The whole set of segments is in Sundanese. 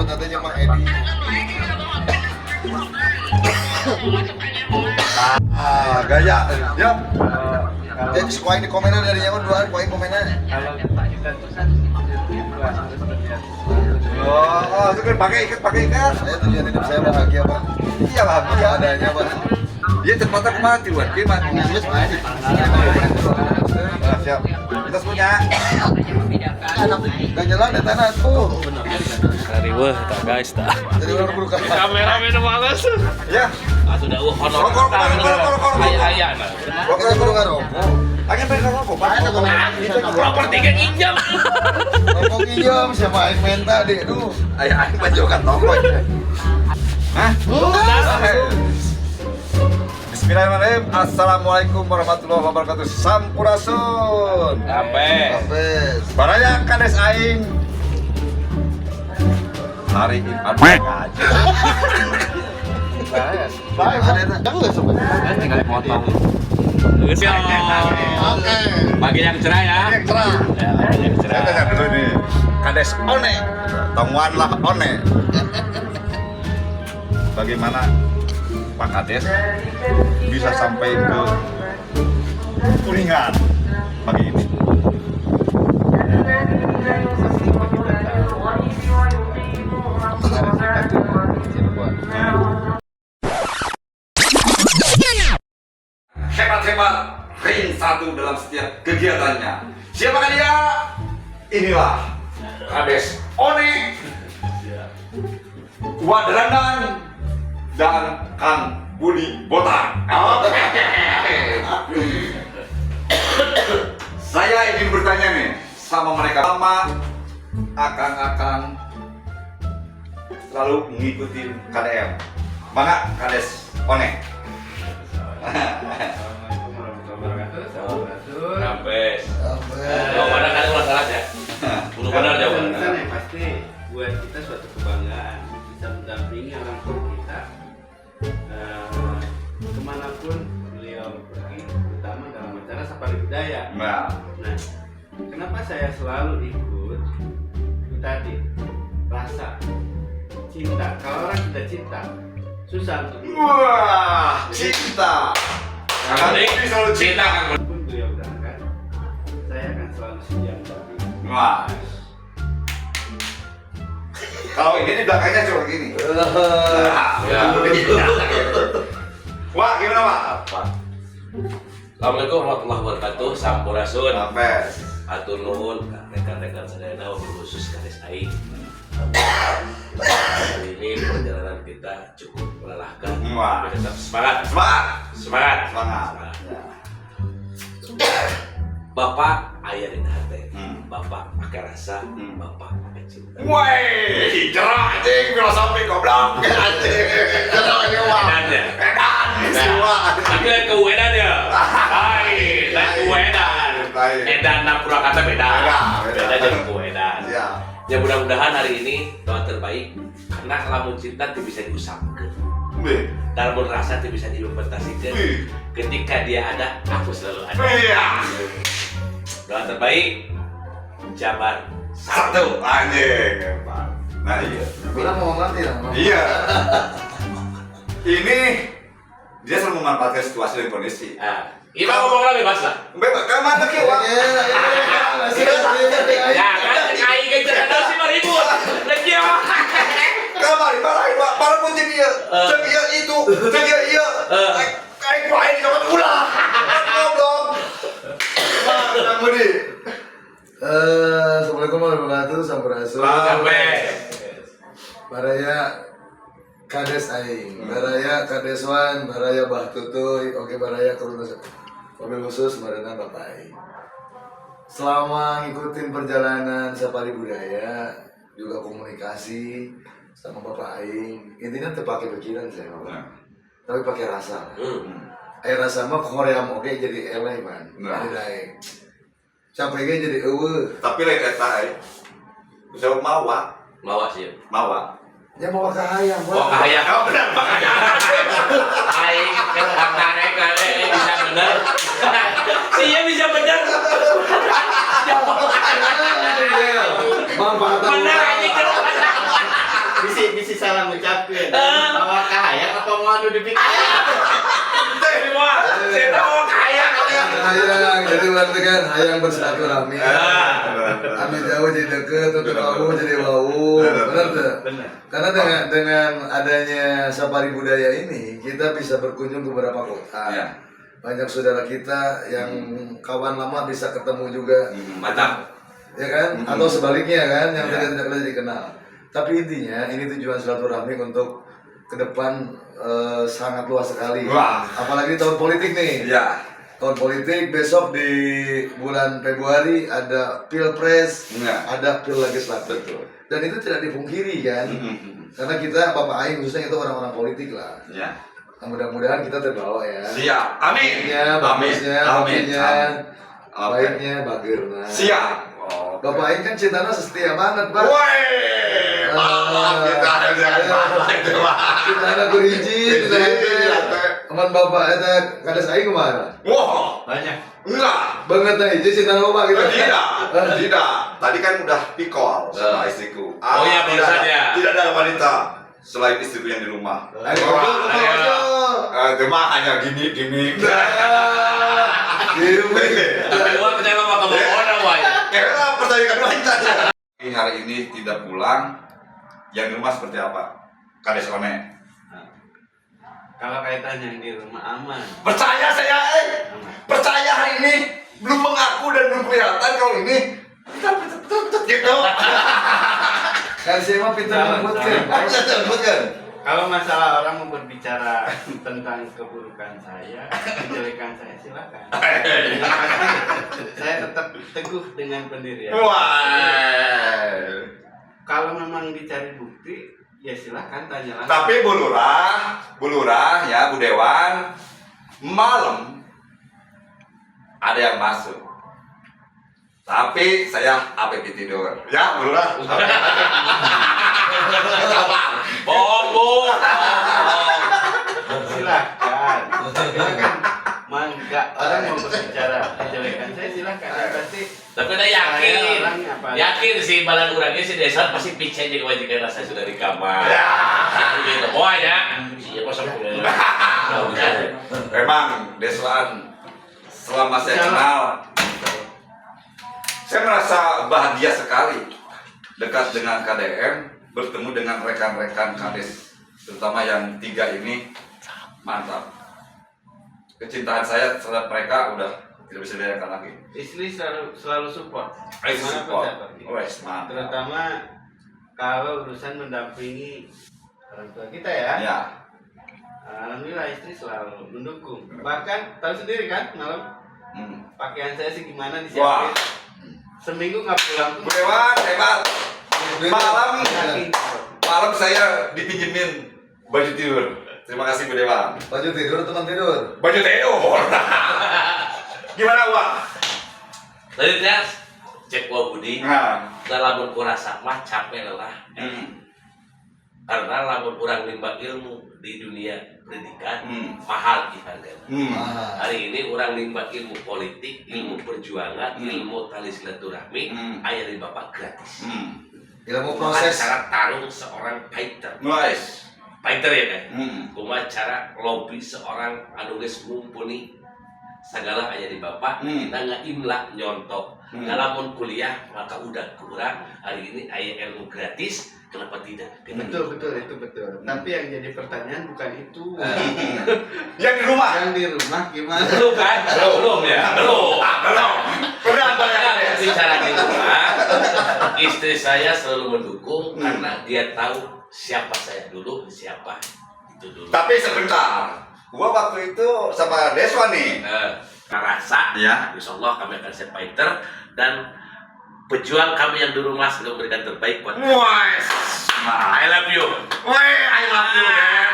Disebut nantinya Mang Edi. Ah, gaya. Ya. Jadi ku aing di komenan dari nyawa dua ku aing komenan. Kalau kita tuh kan juga harus melihat sesuatu. Oh, itu kan pakai ikat, pakai ikat. Saya tujuan hidup saya bahagia, Pak. Iya, bahagia. Adanya, Pak. Iya, tempatnya kemana tiluan? Gimana? Terus main. Ah, siap. Kita punya. Anak gak nyelang di tanah tuh. Riweuh tak guys tak. Jadi orang buru Kamera minum males. Ya. Ah sudah honor. Rokok, rokok, rokok, rokok, rokok. Aya nah. Rokok kudu ngarokok. Akan pengen rokok, Pak. Properti kan injam. Rokok injem siapa aing menta deh, duh. Ayah, aing mah jauhkan toko. Hah? Bismillahirrahmanirrahim. Assalamualaikum warahmatullahi wabarakatuh. Sampurasun. Sampai. Habis. Baraya kades aing. Hari ini aduh aja. Ada eta. Jangan sebenarnya. Tinggal dipotong. Oke. Pagi yang cerah ya. Yang cerah. Ya, pagi yang Saya cerah. tanya dulu nih. Kades One. Temuan lah One. Bagaimana Pak Kades bisa sampai ke Kuningan pagi ini? Kita tahu kemarin kita tuh di Cirebon. Hebat-hebat, ring satu dalam setiap kegiatannya. Siapakah dia? Inilah Kades One, Wadrandan, dan Kang Budi Botak. Oke. Saya ingin bertanya nih sama mereka, sama akang-akang selalu ngikutin KDM. Mangga Kades One. Assalamualaikum warahmatullahi wabarakatuh. Sampurasun. Sampai. Sampai. Jawabannya kan ulah salah ya. Kudu benar jawabannya. Kan yang pasti buat kita suatu kebanggaan bisa mendampingi orang tua kita kemanapun beliau pergi, terutama dalam acara safari budaya. Nah, Nah, kenapa saya selalu ikut? Itu tadi rasa cinta. Kalau orang sudah cinta, susah untuk wah, cinta. Yang penting Budi selalu cinta. cinta Kang Budi. pun beliau berangkat, saya akan selalu setia mendampingi. Wah. Kalau ini di belakangnya cuma gini. Nah, Ya. Wah, gimana Pak? Apa? Assalamualaikum warahmatullahi wabarakatuh. Sampurasun. Sampai. Atur nuhun ka rekan-rekan sadayana wabil khusus Kades Aing. Kali ini perjalanan kita cukup melelahkan. Wah. Tapi tetap semangat. Semangat. Semangat. Semangat. Bapak aya di hati. Bapak pakai rasa, bapak pakai cinta. Woi, cerah anjing filosofi goblok anjing. Cerah ini wah. Edan ya. Edan si wah. Tapi lain ke edan ya. Lain, lain ke edan. Lain. Edan dan Purwakarta beda. Beda, beda. Beda jadi ke edan. Siap. Ya mudah-mudahan hari ini doa terbaik karena lamun cinta tidak bisa diusapkan. Wih. Lamun rasa tidak bisa diimplementasikan. Wih. Ketika dia ada, aku selalu ada. Iya. Doa terbaik, Jabar Satu anjing. Hebat. Nah, iya. Orang mau nanti lah. Iya. Ini dia selalu memanfaatkan situasi dan kondisi. Nah, Ima ngomong bebas lah. Bebas, ke mana ki? Wah? Ya kan, aing ge cerita sih mah ribut. Lagi ya. Kamari barahin Pak, para pun jadi ieu. Cek ieu itu, cek ieu ieu. Eh. Aing ku aing dicopot ulah. Goblok. Wah, Kang Budi. Assalamualaikum warahmatullahi wabarakatuh. Sampurasun. Sampai. Baraya Kades Aing, Baraya Kadeswan, Baraya Bah Tutuy, oke Baraya Kerunus, mobil khusus Marina Bapak Aing. Selama ngikutin perjalanan safari budaya, juga komunikasi sama Bapak Aing, intinya terpakai pikiran saya, Bapak. Tapi pakai rasa. Rasa mah Korea oke jadi eleh man, Nah. jadi daek. Capek ge jadi eueuh. Tapi lain eta euy. Bisa mawa, Mawa sih. mawa. Ya mau ke hayang, Oh, kahayang. Oh, benar, makanya. Aing kan karek karek bisa bener. Sia bisa bener. Manfaatan. Bener anjing. Kumaha nu dipikir? Semua, saya tahu kaya kalian. Hayang, jadi berarti kan hayang bersilaturahmi. Ah. Anu jauh jadi deket, untuk wawuh jadi wawuh. Benar tuh? Benar. Karena dengan adanya safari budaya ini, kita bisa berkunjung ke beberapa kota. Ya. Banyak saudara kita yang kawan lama bisa ketemu juga, Mantap. ya kan? Atau sebaliknya kan, yang Ya. tidak tidak kenal jadi kenal. Tapi intinya ini tujuan silaturahmi untuk ke depan sangat luas sekali. Wah. Apalagi tahun politik nih. Ya. Tahun politik besok di bulan Februari ada pilpres, Ya. ada pil legislatif. Betul. Dan itu tidak dipungkiri kan, karena kita Bapak Aing khususnya itu orang-orang politik lah. Ya. Nah, mudah-mudahan kita terbawa ya. Siap. Amin. Baiknya, Amin. bagusnya, Amin. baiknya, Oke. baiknya, bagerna. Siap. Oke. Bapak Aing kan cintanya setia banget, Pak. Woi, malam kita jangan malam itu, Pak. Cintana kuriji, Hiji, ate. Teman Bapak eta kades aing kumaha? Wah, Banyak. enggak. Banget teh hiji cintana loba gitu. Tidak, tidak. Tadi kan udah pikol sama istriku. Oh iya, tidak barusan ada- ya. Tidak ada wanita selain istriku yang di rumah. Ayo, ngobrol, ngobrol, Ayo. ngobrol. Cuma hanya gini, gini. Gimik. Tapi gua percaya sama kamu orang wah. Kayaknya pertanyaan wanita. Hari ini tidak pulang, yang di rumah seperti apa? Kades One. Nah, kalau kaitan yang di rumah aman. Percaya saya, eh. Aman. Percaya hari ini belum mengaku dan belum kelihatan kalau ini gitu. Kan saya mah pintar Salah, nyebutkeun. salah. Betul. Kalau masalah orang mau berbicara tentang keburukan saya, kejelekan saya, silakan. Yang pasti saya tetap teguh dengan pendirian. Wah. Kalau memang dicari bukti, ya silakan tanya langsung. Tapi Bu Lurah ya, Bu Dewan, malam ada yang masuk. Tapi saya APP tidur. Ya, Bu Lurah. Bohong, bohong. Silakan. Silakan. Mangga orang mau berbicara kejelekan saya, silakan. Yang pasti Tapi kita yakin, saya orangnya apa? Yakin sih balan urangnya si Desa pasti piceun jadi majikan rasa sudah di kamar. Ya. Gitu. Wah ya, iya kosong. Memang Deswan selama saya kenal, saya merasa bahagia sekali dekat dengan KDM, bertemu dengan rekan-rekan Kades, terutama yang tiga ini mantap. Kecintaan saya terhadap mereka udah tidak bisa dibayangkan lagi. Istri selalu selalu support. Istri Dimanapun support. saya pergi. Wes, mantap. Terutama kalau urusan mendampingi orang tua kita ya. Ya. Alhamdulillah istri selalu mendukung. Bahkan tahu sendiri kan malam pakaian saya sih gimana Wah. disiapin. Seminggu nggak pulang tuh. Bu Dewan hebat. Malam Saking malam saya dipinjemin baju tidur. Terima kasih, Bu Dewan. Baju tidur, teman tidur. Baju tidur. Gimana, Wak? Tadi teh cek gua Budi, Nah. lamun kurasa mah capek lelah. Karena lamun kurang nimba ilmu di dunia pendidikan mahal di harga. Ah. Hari ini orang nimba ilmu politik, ilmu perjuangan, ilmu tali silaturahmi, aya di Bapak gratis. Ilmu Kumaha proses. cara tarung seorang fighter. Nice. Fighter ya kan? Hmm. Kumaha cara lobby seorang anu geus mumpuni segala aya di Bapak, kita nggak imla nyontok. Nah, lamun kuliah maka udah kurang, hari ini aya ilmu gratis, kenapa tidak? Kita Betul betul itu betul. Tapi yang jadi pertanyaan bukan itu. Yang di rumah. Yang di rumah gimana? Belum kan? Belum ya? Belum. Ah, belum. Berapa ya? Karena bicara di rumah, istri saya selalu mendukung karena dia tahu siapa saya dulu, siapa itu dulu. Tapi sebentar. Gua waktu itu sama Deswa nih. Rasa, Ya. insya Allah kami akan siap fighter dan pejuang kami yang di rumah selalu memberikan terbaik buat kami. Wah. I love you. Weh, I love you, man.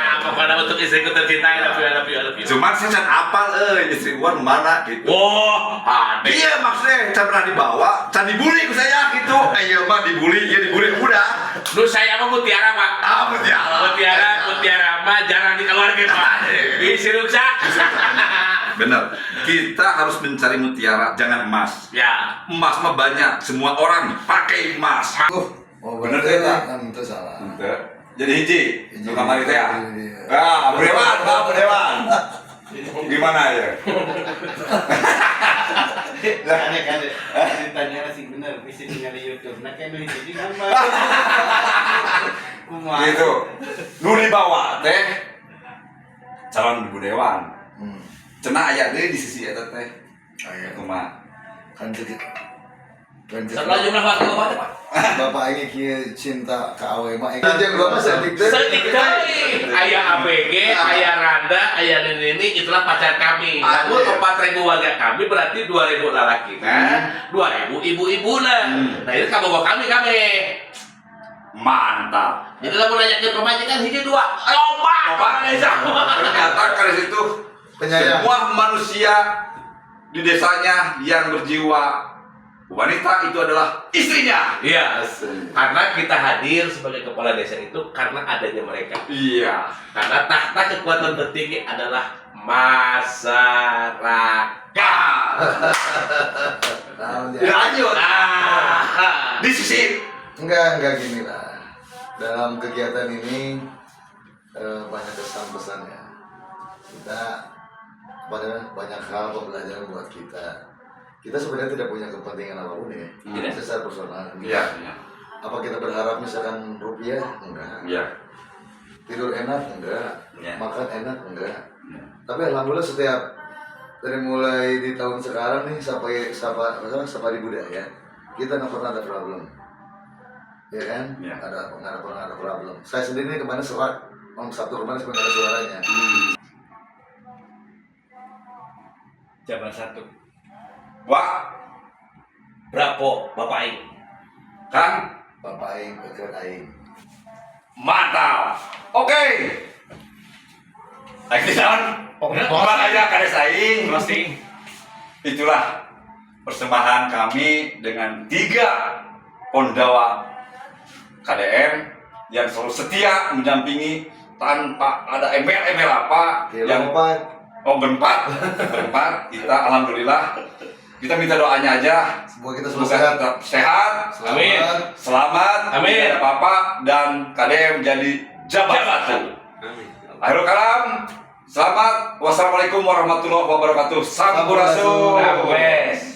Ah, pokoknya untuk istriku tercinta, I love you, I love you, I love you. Cuman saya can apal euy istri gua nu mana gitu. Wah, aneh. Iya maksudnya can pernah dibawa, can dibully ku saya gitu. Ayo mah dibully, ya dibully udah. Nu saya mah mutiara, Pak. Ah, mutiara. Mutiara, mutiara mah jarang dikeluarkan, Pak. Isi rusak. Bener. Kita harus mencari mutiara, jangan emas. Ya. Emas mah banyak, semua orang pakai emas. Oh, Bener berarti ya, Pak? kan itu salah. Ente. Jadi hiji, Hiji. nu kamari teh ya. Iya. Ah, Bu Dewan, Pak Bu Dewan. Gimana ya? Kade kade. Ditanya sih bener, bisa tinggal di YouTube. Nah kan nu hiji gambar. Kumaha? Gitu. Nu dibawa teh calon Bu Dewan. Cenah aya deui di sisi eta teh. Aya. Kumaha? Kan jadi kan jadi Setelah jumlah warga bapak teh, Pak. Bapak ini kieu cinta ka awe mah. Jeung gua mah saeutik teh. Saeutik teuing. Aya ABG, aya Randa, aya Nini, itulah pacar kami. Namun 4.000 warga kami berarti 2.000 lalaki nah, 2.000 ibu-ibu nah. Nah itu kabogoh kami kami. Mantap. Jadi lamun nanya ke pemajikan hiji dua, loba Loba. desa. Ternyata kades itu Penyayang. semua manusia di desanya yang berjiwa wanita itu adalah istrinya. Iya, karena kita hadir sebagai kepala desa itu karena adanya mereka. Iya. Karena tahta kekuatan tertinggi adalah masyarakat. Naon ya? Lanjut. Ah. Di sisi Enggak gini lah. Dalam kegiatan ini banyak kesan pesannya. Kita apa namanya, banyak hal pembelajaran buat kita. Kita sebenarnya tidak punya kepentingan apapun ya, Tidak. secara personal. Iya, iya. Apa kita berharap misalkan rupiah? Enggak. Iya. Tidur enak? Enggak. Iya. Makan enak? Enggak. Iya. Tapi alhamdulillah setiap dari mulai di tahun sekarang nih sampai sapa apa safari budaya kita nggak pernah ada problem, ya kan? Iya. Ada nggak pernah ada problem. Saya sendiri nih kemarin serak om Sabtu kemarin sebenarnya ada suaranya. Jabar satu. Wah, Bravo, Bapak Aing. Kang, Bapak aing, eker aing. mantap. Oke. Aing naon? Pokoknya kades aing. Pasti. Itulah persembahan kami dengan tiga Pondawa KDM yang selalu setia mendampingi tanpa ada embel-embel apa Kilo yang empat. oh berempat berempat kita alhamdulillah kita minta doanya aja. Semoga kita semua Semoga sehat. tetap sehat, Amin. Selamat. selamat, Amin. tidak ada apa-apa dan KDM jadi jabat Jabat satu. Amin. Akhirul kalam, selamat. Wassalamualaikum warahmatullahi wabarakatuh. Sampurasun. Sampurasun.